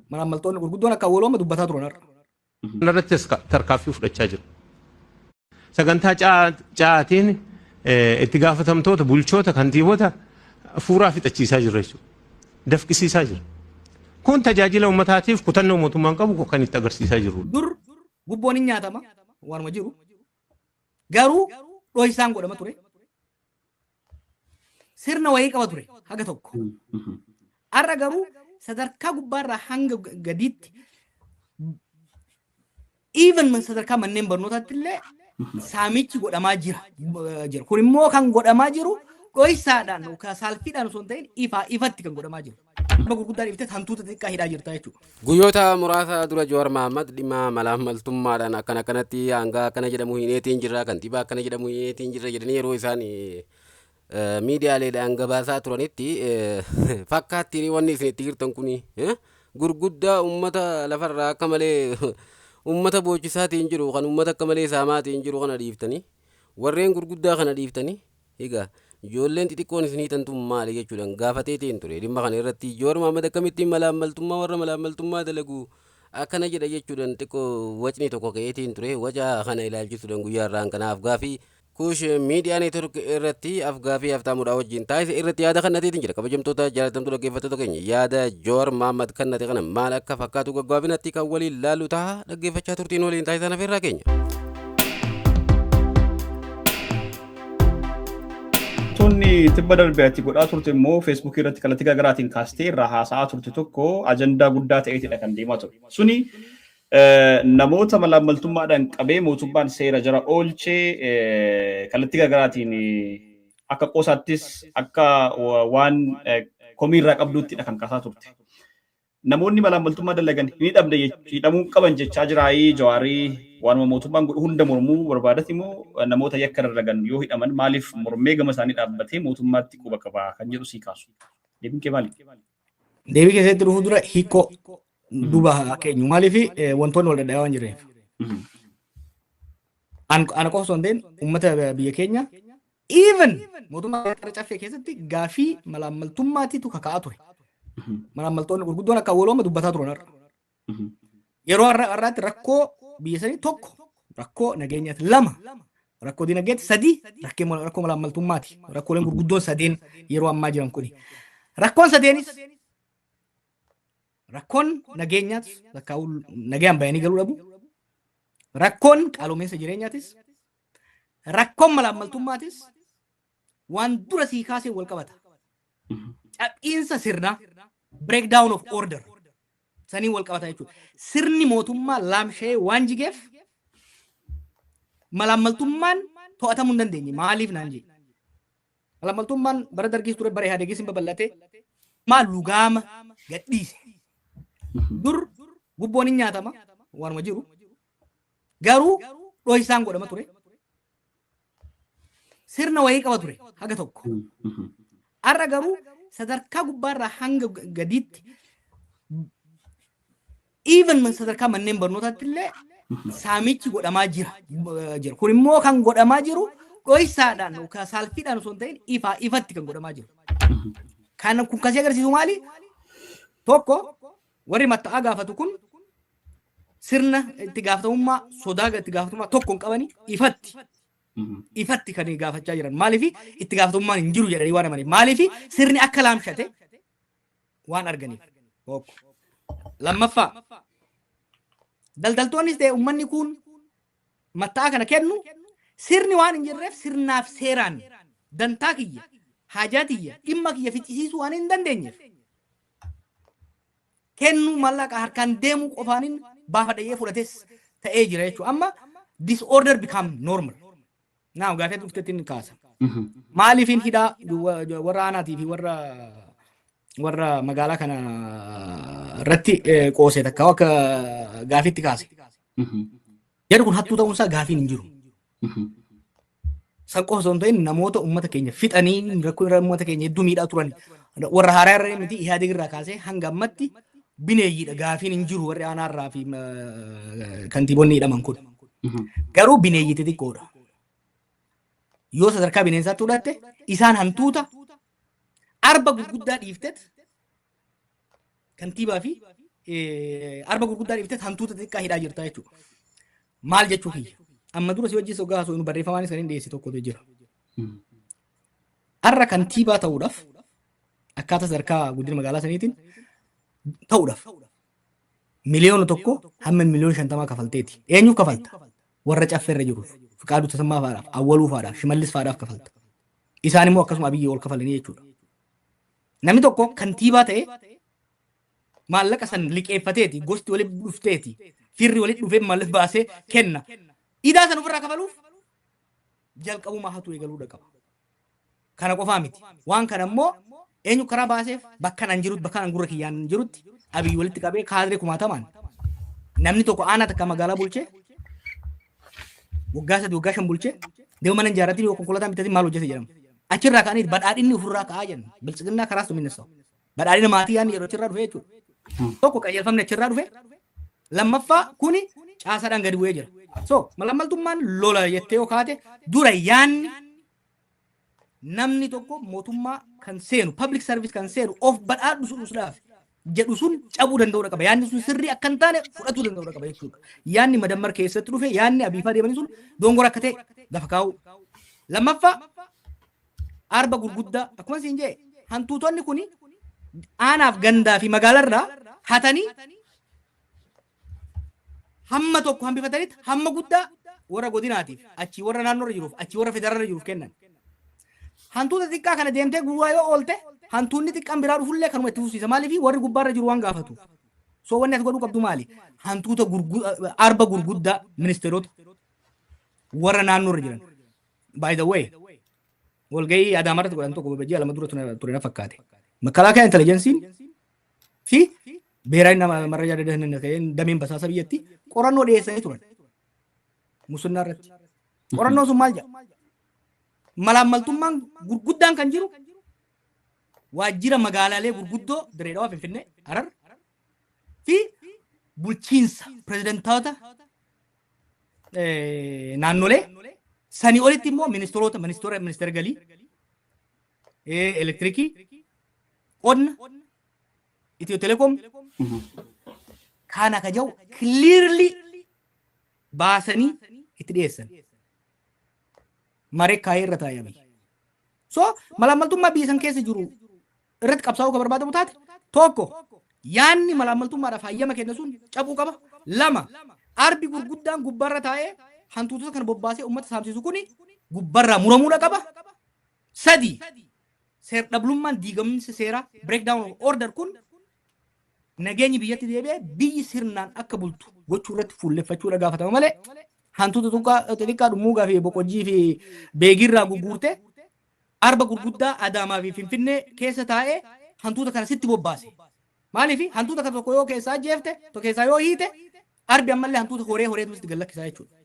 Malaammaltoonni gurguddoon akka awwalooma dubbataa turan har'a. Irrattis tarkaanfii fudhachaa jiru. Sagantaa ca'aatiin itti gaafatamtoota, bulchoota, kantiibota fuuraa fixachiisaa jirra jechuudha. Dafqisiisaa jira. Kun tajaajila uummataatiif kutannoo mootummaan qabu kan itti agarsiisaa jiru. Dur gubboon hin nyaatama waanuma jiru. Garuu dhohisaan godhama ture. Sirna wayii qaba ture haga tokko. Har'a garuu sadarkaa gubbaarraa hanga gadiitti, even sadarkaa manneen barnootaatti illee saamichi godhamaa jira. Kun immoo kan godhamaa jiru dhohisaadhaan yookaan saalfiidhaan osoo hin ta'in ifaa ifatti kan godhamaa jiru. Nama gurguddaa dhiiftee hantuuta xixiqqaa hidhaa jirta jechuudha. Guyyoota muraasa dura Jawaar Mahaammad dhimma malaammaltummaadhaan akkana akkanatti hangaa akkana jedhamu hineetiin jirra, kantiibaa akkana jedhamu hineetiin jirra jedhanii yeroo isaan miidiyaaleedhaan gabaasaa turanitti, fakkaattiin wanni isin itti jirtan kun gurguddaa uummata lafarraa akka malee uummata boochisaatiin jiru, kan uummata akka malee saamaatiin jiru kana dhiiftanii, warreen gurguddaa kana dhiiftanii, egaa ijoolleen xixiqqoon isin hiitan tun maali jechuudhaan gaafateetiin ture. Dhimma kana irratti Jawaar Mahaammad akkamittiin malaammaltummaa, warra malaammaltummaa dalagu akkana jedha jechuudhaan xiqqoo wacni tokko ka'eetiin ture. Waca kana ilaalchisuudhaan guyyaa irraan kanaaf gaafii Kuush Miidiyaa Neetwork irratti afgaafii Haftaamuudhaa wajjin taasise irratti yaada kennateetiin jira. Kabajamtoota, jaalatamtuu dhaggeeffattoota keenya, yaada Jawaar Mahaammad kennate kana maal akka fakkaatu gaggaabinatti kan waliin laallu ta'a. Dhaggeeffachaa turtiin waliin taasisan afeerraa keenya. Wantoonni tibba darbe ati godhaa turte immoo Feesbuukii irratti kallattii garaagaraatiin kaastee irraa haasa'aa turte tokko ajandaa guddaa ta'eetidha kan deemaa ture. Suni namoota malaammaltummaadhaan qabee mootummaan seera jara oolchee kallattii garaagaraatiin akka qoosaattis akka waan komiirraa qabduuttidha kan kaasaa turte. Namoonni malaammaltummaa dalagan hin hidhamne, hidhamuu qaban jechaa jiraayii Jawaarii waanuma mootummaan godhu hunda mormuu barbaadati immoo namoota yakka dalagan yoo hidhaman maaliif mormee gama isaanii dhaabbatee mootummaatti quba qaba kan jedhu sii kaasu. Deebiin kee maali? Deebii keessatti dhufuu dura hiikoo duuba keenyu, maaliif wantoonni wal dhadhaa waan jirreef. Ana qofa osoo hin ta'in uummata biyya keenya, even mootummaa gara caffee keessatti gaafii malaammaltummaatiitu kaka'aa ture. Malaammaltoonni gurguddoon akka awwalooma dubbataa turan har'a. Yeroo har'aatti rakkoo biyya sanii tokko rakkoo nageenyaati, lama rakkoo dinagdeeti, sadii rakkoo malaammaltummaati. Rakkooleen gurguddoon sadeen yeroo ammaa jiran kuni. Rakkoon sadeenis, rakkoon nageenyaatis lakkaa'uu nagayaan bayanii galuu dhabu. Rakkoon qaaloominsa jireenyaatis, rakkoon malaammaltummaatis waan dura sii kaasee wal qabata. Cabbiinsa sirnaa, breakdown of order saniin wal qabata jechuudha. Sirni mootummaa laamsha'ee waan jigeef malaammaltummaan to'atamuu hin dandeenye. Maaliif naan jedhe. Malaammaltummaan bara Dargiis ture, bara Ihaadeegis hin babal'ate, maal lugaama gadhiise. Dur gubboon hin nyaatama waanuma jiru. Garuu dhohisaan godhama ture. Sirna wayii qaba ture haga tokko. Har'a garuu sadarkaa gubbaarraa hanga gadiitti, even sadarkaa manneen barnootaatti illee saamichi godhamaa jira. Kun immoo kan godhamaa jiru dhohisaadhaan yookaan saalfiidhaan osoo hin ta'in ifaa ifatti kan godhamaa jiru. Kan kun kasii agarsiisu maali? Tokko, warri matta'aa gaafatu kun sirna itti gaafatamummaa, sodaa itti gaafatamummaa tokko hin qabani, ifatti ifatti kan gaafachaa jiran. Maaliif? Itti gaafatamummaan hin jiru jedhanii waan amaniif. Maaliif? Sirni akka laamshate waan arganiif. Tokko. Lammaffaa, daldaltoonnis ta'e uummanni kun matta'aa kana kennu sirni waan hin jirreef, sirnaaf seeraan dantaa kiyya, haajaa tiyya, dhimma kiyya ficcisiisuu waan hin dandeenyeef kennuu mallaqa harkaan deemuu qofaanin baafadhee fudhates ta'ee jira jechuudha. Amma disorder become normal. Naa gaafii dhuftetti inni kaasa. Maaliifin hidhaa warra aanaatii fi warra magaalaa kana irratti qoosee takka akka gaafiitti kaase? Jarri kun hattuu ta'uunsaa gaafiin hin jiru. San qofa osoo hin ta'in namoota uummata keenya fixanii rakkoo irra uummata keenya hedduu miidhaa turan, warra haaraa irra miti, Ihaadeg irraa kaasee hanga ammatti bineeyyiidha, gaafiin hin jiru warri aanaa irraa fi kantiibonni hidhaman kun. Garuu bineeyyii xixiqqoodha. Yoo sadarkaa bineensaatti fudhatte isaan hantuuta, arba gurguddaa dhiiftet kantiibaa fi Arba gurguddaa dhiiftee hantuuta xixiqqaa hidhaa jirta jechuudha. Maal jechuu kiyya? Amma dura si wajjin hoggaa haasofnu barreeffamaanis kan hin dhiyeesse tokkotu jira. Har'a kantiibaa ta'uudhaaf, akkaataa sadarkaa guddina magaalaa saniitiin ta'uudhaaf, 1 miliyoona hamma miliyoona 50 kafalteeti. Eenyuuf kafalta? Warra caffeerra jiruuf. Fiqaaduu Tasammaa fa'aadhaaf, Awwaluu fa'aadhaaf, Shimallis fa'aadhaaf kafalta. Isaan immoo akkasuma Abiyyi ol kafalanii jechuudha. Namni tokko kantiibaa ta'e maallaqa san liqeeffateeti, gosti walitti dhufteeti, firri walitti dhufee maallaqa baasee kenna. Idaa san ofirraa kafaluuf jalqabumaa hatu eegaluudha qaba. Kana qofaa miti. Waan kana immoo eenyu karaa baaseef? Bakka an jirutti, bakka an gurra kiyyaan jirutti, Abiyyi walitti qabee kaadree kumaatamaan namni tokko aanaa takka magaalaa bulchee waggaa 3, waggaa 5 bulchee deema mana ijaarratiin yoo konkolaataa bitatiin maal hojjete jedhama. Achirraa ka'anii badhaadhinni ofirraa ka'aa jenna. Biltsiginnaa karaa sun minnesa'u. Badhaadhina maatii yaadni yeroo achirraa dhufe jechuudha. Tokko, qajeelfamni achirraa dhufe. Lammaffaa, kuni caasaadhaan gadi bu'ee jira. So malaammaltummaan lola jettee yoo kaate, dura yaanni namni tokko mootummaa kan seenu, public service kan seenu of badhaadhuudhaaf jedhu sun cabuu danda'uudha qaba. Yaanni sun sirrii akka hin taane fudhatuu danda'uudha qaba jechuudha. Yaanni madammar keessatti dhufe, yaanni abiifaa deemanii sun dongora akka ta'e lafa kaa'u. Lammaffaa, arba gurguddaa akkuma siin jee hantuutonni kuni aanaaf gandaa fi magaalarraa hatanii hamma tokko hambifatanitti hamma guddaa warra godinaatiif, achii warra naannoorra jiruuf, achii warra federaalirra jiruuf kennan. Hantuuta xiqqaa kana deemtee guuraa yoo oolte, hantuunni xiqqaan biraa dhufullee kanuma itti fufsiisa. Maaliif? Warri gubbaarra jiru waan gaafatu. So wanni ati godhuu qabdu maali? Hantuuta arba gurguddaa, ministeerota, warra naannoorra jiran. By the way, walgahii Adaamarratti godhan tokko ji'a 2 dura ture na fakkaate. Makalaakaa intelligenceiin fi ብሔራዊ መረጃ ደህንነት dameen basaasa biyyattii qorannoo dhiyeessanii turan. Muslinnaa irratti. Qorannoon sun maal jedha? Malaammaltummaan gurguddaan kan jiru waajjira magaalaalee gurguddoo Direedawaa, Finfinnee, Harar fi bulchiinsa pirezidantoota naannolee, sanii olitti immoo ministeerota, ministeera galii, elektirikii, qonna, Itiyoo Telekoom kana ka jiru clearly baasanii itti dhiyeessan. Maree kaayee irra taa'ee Abiy. So malaammaltummaa biyya san keessa jiru irratti qabsaa'uu kan barbaadamu taate, tokko, yaanni malaammaltummaadhaaf hayyama kenna sun cabuu qaba. Lama, arbi gurguddaan gubbaarra taa'ee hantuutota kana bobbaasee uummata saamsisu kuni gubbarraa muramuudha qaba. Sadi, seer-dhablummaan, diigamsi seeraa, breakdown of order kun nageenyi biyyatti deebi'ee biyyi sirnaan akka bultu gochuu irratti fuulleffachuudha gaafatama malee, hantuuta xixiqqaa Dhummuugaa fi Boqojjii fi Beegirraa gurguurte arba gurguddaa Adaamaa fi Finfinnee keessa taa'ee hantuuta kana sitti bobbaase. Maaliif? Hantuuta kana tokko yoo keessaa ajjeefte, tokko keessaa yoo hiite, arbi ammallee hantuuta horee horeetu sitti gallakkisaa jechuudha.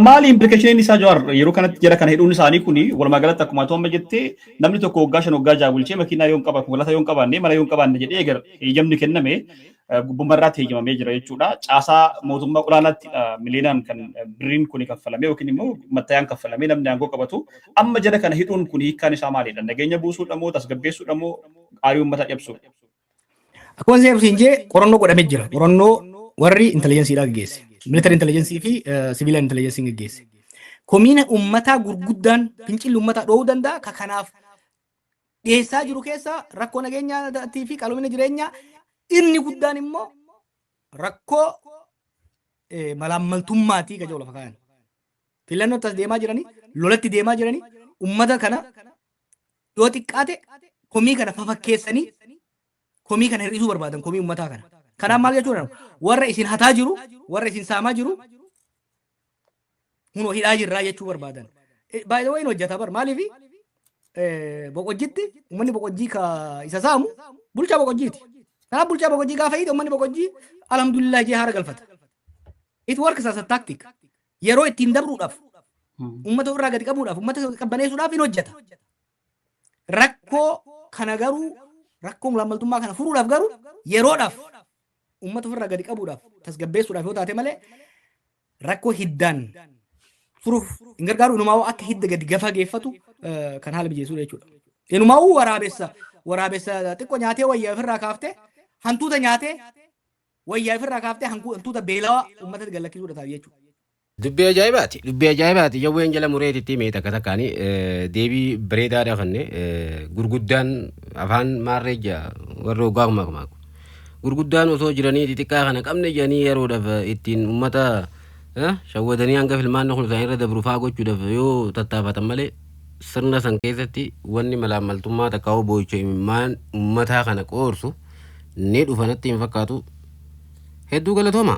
Maali implicationiin isaa, Jawaar, yeroo kanatti jara kana hidhuun isaanii kuni? Walumaa galatti, akkuma ati amma jettee, namni tokko waggaa 5, waggaa 6 bulchee makiinaa yoo hin qabaanne, konkolaataa yoo hin qabaanne, mana yoo hin qabaanne jedhee egaa heeyyamni kenname gubbumarraatti heeyyamamee jira jechuudha. Caasaa mootummaa olaanaatti miliyoonaan kan birriin kuni kaffalamee yookiin immoo mattayaan kaffalamee namni aangoo qabatu. Amma jara kana hidhuun kun hiikkaan isaa maalidha? Nageenya buusuudha moo tasgabbeessuudha moo aarii uummataa cabsuudha? Akkuma isin jee qorannoo godhamee jira. Qorannoo warri intelligenceiidhaa gaggeesse. Military intelligence fi civilian intelligence gaggeesse. Komiina uummataa gurguddaan fincilli uummataa dhoowuu danda'a. Ka kanaaf dhiyeessaa jiru keessaa rakkoo nageenyaatii fi qaaloomina jireenyaa, inni guddaan immoo rakkoo malaammaltummaatii ka jedhu lafa kaayan. Filannootti as deemaa jiranii, lolatti deemaa jiranii, uummata kana yoo xiqqaate komii kana fafakkeessanii komii kana hir'isuu barbaadan, komii uummataa kana. Kanaaf maal jechuudha? Warra isin hataa jiru, warra isin saamaa jiru hunoo hidhaa jirraa jechuu barbaadan. By the way, hojjeta bar. Maaliif? Boqojjitti uummanni Boqojjii ka isa saamu bulchaa Boqojjiiti. Kanaaf bulchaa Boqojjii gaafa hiite, uummanni Boqojjii alhamdulillah jee haara galfata. It works as a tactic. Yeroo ittiin dabruudhaaf, uummata ofirraa gadi qabuudhaaf, uummata qabbaneessuudhaaf hin hojjeta. Rakkoo kana garuu, rakkoo malaammaltummaa kana furuudhaaf garuu, yeroodhaaf uummata ofirraa gadi qabuudhaaf, tasgabbeessuudhaaf yoo taate malee, rakkoo hiddaan furuuf hin gargaaru. Inumaa'uu akka hidda gadi gafa geeffatu kan haala mijeessuudha jechuudha. Inumaa'uu waraabessa xiqqoo nyaatee wayyaa ofirraa kaaftee hantuuta nyaatee. Wayyaa ifirraa kaaftee hantuuta beelawaa uummatatti gallakkisuudha ta'a jechuudha. Dubbii ajaa'ibaati. Dubbii ajaa'ibaati. Jawween jala mureetitti mee takka takkaani deebii bareedaadha kanne gurguddaan afaan maarree jaa warra hoggaa kumaa. Gurguddaan osoo jiranii xixiqqaa kana qabne jedhanii yeroodhaaf ittiin uummata shawwadanii hanga filmaanni kun isaanirra dabru faa gochuudhaaf yoo tattaafatan malee sirna san keessatti wanni malaammaltummaa takka boo'icha imimmaan uummataa kana qoorsu ni dhufa natti hin fakkaatu. Hedduu galatooma.